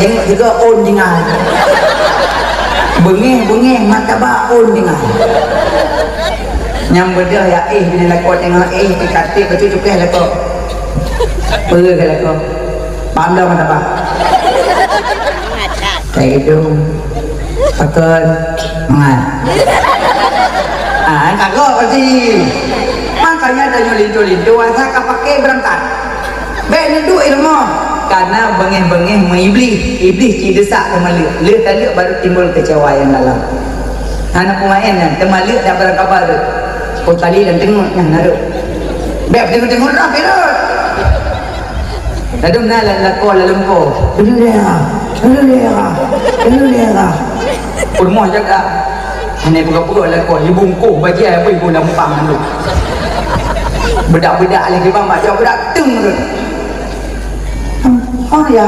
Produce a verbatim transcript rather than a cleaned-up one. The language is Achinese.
Tengok juga on tinggal. Bengeh-bengeh mata ba on tinggal. Nyang beudôh ya éh, bila lakoe tengok éh, teukatik beutôi cukéh lakoe. Peue keu lakoe? Paham dah mata ba? Kayak gitu. Pakon. Mangat. Ah, kagok pasti. Makanya tanyoe linto-linto, asai ka pakai beurangkat. Bèk neuduek i rumoh, karena beungéh-beungéh meuiblih, iblih cit desya teumaleuek, lheueh taleuek baru timbul keucewa nyang dalam. Hana peumaén nyan, teumaleuek dan barangkaban rhot. Sepuluh kali dan teungeut nyan na rhot. Bèk teungeut-teungeut rhot, rhot. Ladôm na lam lakoe laleuem po. Dulu dia, dulu dia, dulu dia. Peurumoh jaga. Hana peugah-peugah lakoe, ibungkôh bajèe, apa ibu lampang tu. Bedak-bedak lagi bang, mak jawab bedak, tung tu. Oh ya,